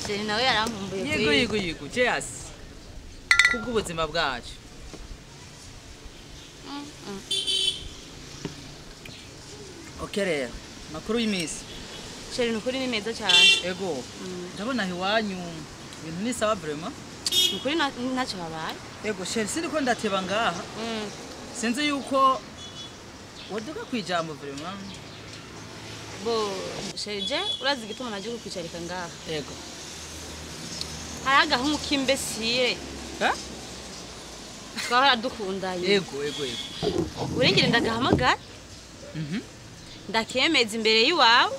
Chéri nawe yarankumbuye. Yego yego yego, cheers. Kubw'ubuzima bwacu. Okay rero, makuru y'imisi. Chéri nukuri ni meza cyane. Ego. Ndabona iwanyu ibintu ni sawa vraiment. Nukuri ntacyo habaye. Ego chéri sindiko ndateba ngaha. Sinzi yuko waduka kwijambo vraiment. Bo chéri je urazi igituma naje kukwicarika ngaha. Ego. Hari agahungu k'imbesire. Ha? Twahora dukundanye. Ego ego ego. Urengere ndagahamagara. Ndakemeza imbere y'iwawe.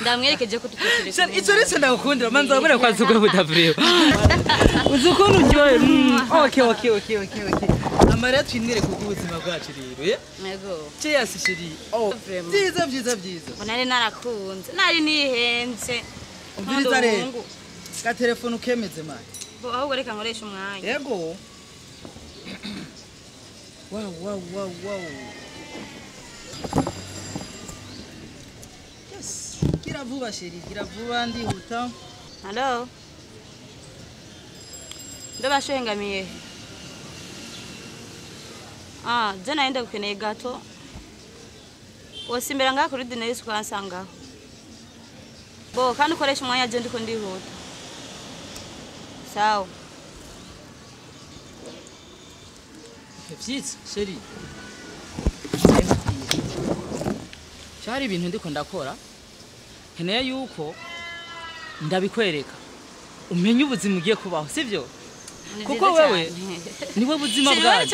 Ndamwerekeje ko tutukire. Chéri ico rese ndagukundira manza wabona kwa zuko budavriwe. Uzukuntu uryohe. Okay okay okay okay okay. Amara twinwere kubw'ubuzima bwacu rero, ye? Yego. Cheers chéri. Oh, byiza byiza byiza. Nari narakunze, nari nihenze. Umviriza rero. Ka telefone ukemeze mani. Bo ahubwo reka nkoresha umwanya. Yego. Wow wow wow wow. Yes. Gira vuba chéri, gira vuba ndihuta. Hello. Ndabashengamiye. Ah, je naenda kukeneye gato. Wosimbera ngaha kuri Dinesi kwansanga. Bo kandi ukoresha umwanya je ndiko ndihuta. Sawa. Vyiza chéri. Cyari ibintu ndiko ndakora. Nkeneye yuko ndabikwereka. Umenye ubuzima ugiye kubaho, sivyo? Kuko wewe niwe buzima bwawe.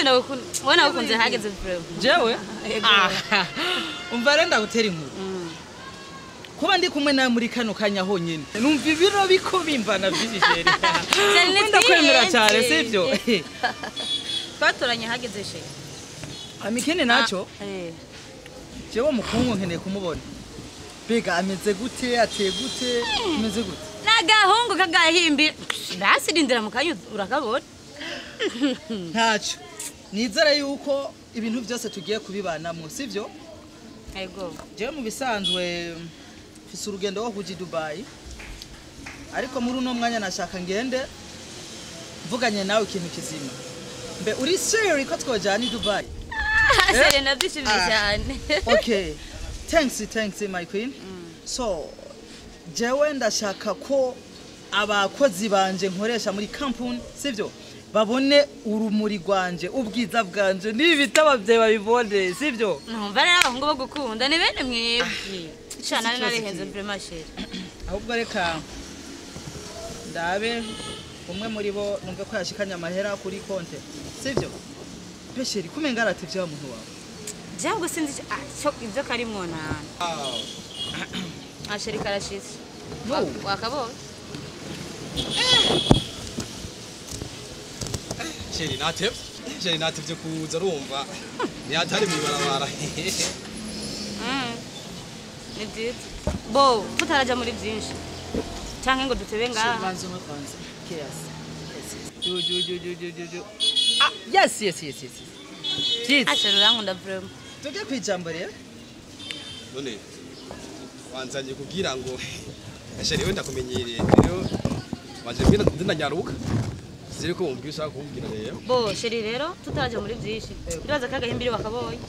Wewe nakunze hageze vraiment. Jewe? Umva rero ndagutera inkuru. Kuba ndi kumwe nawe muri kano kanya honyine. Numva ibiro biko bimvana byinshi chéri. Ndakwemera cyane, sivyo? Twatoranye hageze chéri. Amikene naco? Jewe mukungu nkeneye kumubona. Bega ameze gute, ateye gute, ameze gute? Nagahungu kagahimbi. Ndasirindira mukanyu urakabona. Ntaco. Nizera yuko ibintu byose tugiye kubibanamo, sivyo? Yego. Jewe mu bisanzwe mfise urugendo rwo kuja i Dubai. Ariko muri uno mwanya nashaka ngende mvuganye nawe ikintu kizima. Mbe uri sure ko twojana i Dubai? Chéri nabyishimiye cyane. Okay. Thanks, thanks my queen. So jewe ndashaka ko abakozi banje nkoresha muri company, sivyo? Babone urumuri rwanje, ubwiza bwanje, n'ibitaba bye babibone, sivyo? Numva rero abahungu bo gukunda ni bene mwebwe. Cana narihenze vraiment chéri. Ahubwo reka ndabe umwe muri bo numve ko yashikanye amahera kuri konte, sivyo? Be chéri kumenga aratevye wa muntu wawe. Jango sinzi ibyo karimwo nana. Chéri karashitse. No. Wakabonye? Chéri natevye. Chéri natevye kuza urumva. Ni atari mwibarabara. Ni byiza. Bo tutaraja muri byinshi. Canke ngo dutebe ngaha. Banze umwe kwanza. Yes. Ju ju ju ju ju ju. Ah, yes yes yes yes. Byiza. Chéri urankunda vraiment. Tuge kwijambo rero. None wanzanye kugira ngo chéri wenda kumenyereye rero waje mbira ndinanyaruka. Ziri ko umbwira ushaka kumbwira rero. Bo chéri rero tutaraje muri byinshi. Ndibaza kagahimbiri wakaboye.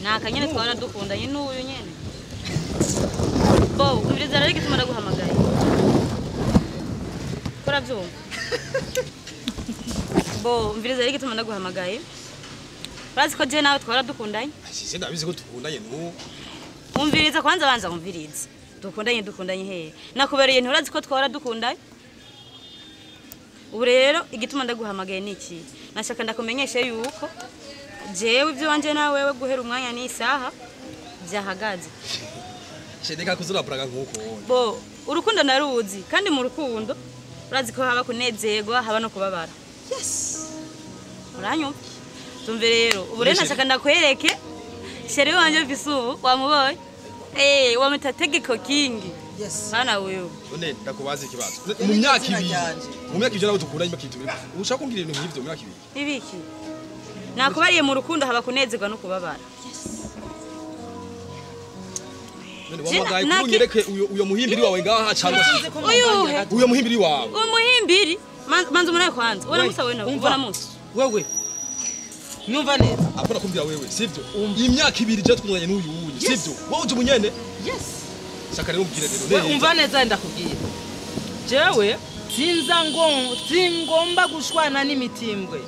Naka nyene twara dukundanye n'uyu nyene. Bo umviriza rero igituma ndaguhamagaye. Kora byumva. Bo umviriza rero igituma ndaguhamagaye. Urazi ko je nawe twara dukundanye? Ashije ndabizi ko dukundanye n'ubu. Umviriza kwanza banza umviriza. Dukundanye dukundanye he? Nakubereye nturazi ko twara dukundanye? Ubu rero igituma ndaguhamagaye niki? Nashaka ndakumenyeshe yuko jewe ibyo wanje nawe wewe guhera umwanya n'isaha byahagaze. Chéri kuzura braga nkuko. Bo urukundo naruzi kandi mu rukundo urazi ko haba kunezerwa haba no kubabara. Yes. Uranyumva? Tumve rero ubu rero nashaka ndakwereke chéri wanje mfise ubu wamubonye? Wamwita Tegeko King. Yes. Bana wewe. None ndakubaza ikibazo. Mu myaka ibiri. Mu myaka ibiri nawe dukundanye imyaka ibiri. Ushaka kumbwira ibintu nk'ivyo mu myaka ibiri? Ibiki? Nakubariye mu rukundo haba kunezerwa no kubabara. Yes. None wamagaye kunyereke uyo muhimbiri wawe ngaha cyangwa se Uyuhe? Uyo muhimbiri wawe. Umuhimbiri? Manza umuraye kwanza. Ubona musa wewe ubona musa. Wewe. Nyumva neza. Apana kumbwira wewe, sivyo? Imyaka ibiri je twunganye n'uyu wunye, sivyo? Wowe uje umunyene? Yes. Shaka rero umbwire rero. Umva neza ndakubwira. Jewe sinza ngo singomba gushwana n'imitimbwe.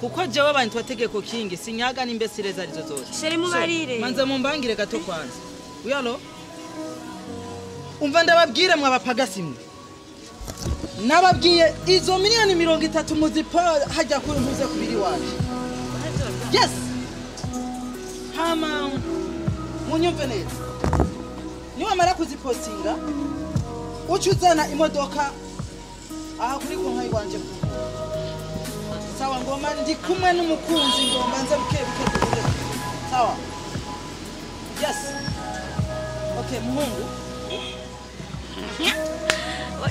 Kuko jewe abantu bategeko kingi sinyaga n'imbesire arizo zose. Chéri mubarire. Manza mumbangire gato kwanza. Uyalo? Umva ndababwire mwabapagasi mwe. Nababwiye izo miliyoni 30 muzipo hajya kuri mpuze kubiri waje. Yes. Hama munyumve neza. Niwamara kuzipostinga ucuzana imodoka aha kuri konka iwanje. Sawa ngoma ndi kumwe n'umukunzi ngomba nze buke buke. Sawa. Yes. Okay, muhungu.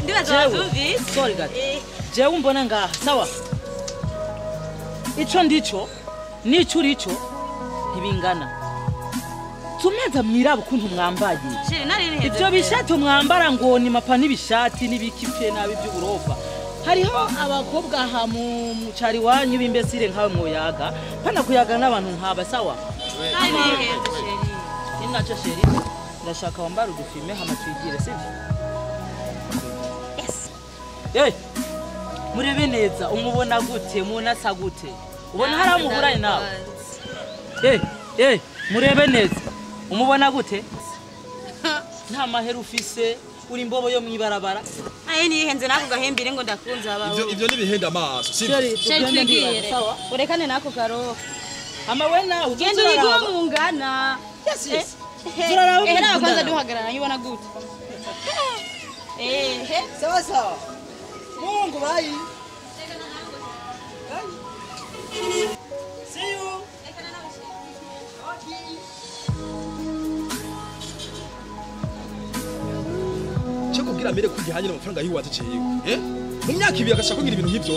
Ndibaza wazumvise. Sorry gato. Jewe umbona ngaha. Sawa. Ico ndico nico urico ntibingana. Tumaza mwiraba ukuntu mwambaye. Chéri nari niheze. Ibyo bishato mwambara ngo ni mapa n'ibishati n'ibikipye nabi by'uburofa. Hariho abakobwa ha mu mucari wanyu b'imbesire nkawe mwoyaga. Pana kuyaga n'abantu nkaba sawa. Nari niheze chéri. Ninaco chéri. Ndashaka wambara udufime hama twigire sivyo? Yes. Eh. Murebe neza umubona gute munasa gute? Ubona hari amuhuranye nawe. Eh, murebe neza. Umubona gute? Nta mahera ufise, uri imbobo yo mwibarabara. Aye nihenze nako gahembire ngo ndakunze abaho. Ivyo nibihenda amaso, sivyo? Chéri twigire. Urekane nako karo. Ama we nawe ugenda urigwa mungana. Yes yes. Turaraba. Era kwanza duhagarara nyibona gute. Eh. Sawa sawa. Mungu bye. Bye. See you. Cyo kubwira mere kugihanye n'amafaranga yiwaje ciwe. Eh? Mu myaka ibiri agashaka kugira ibintu nk'ivyo.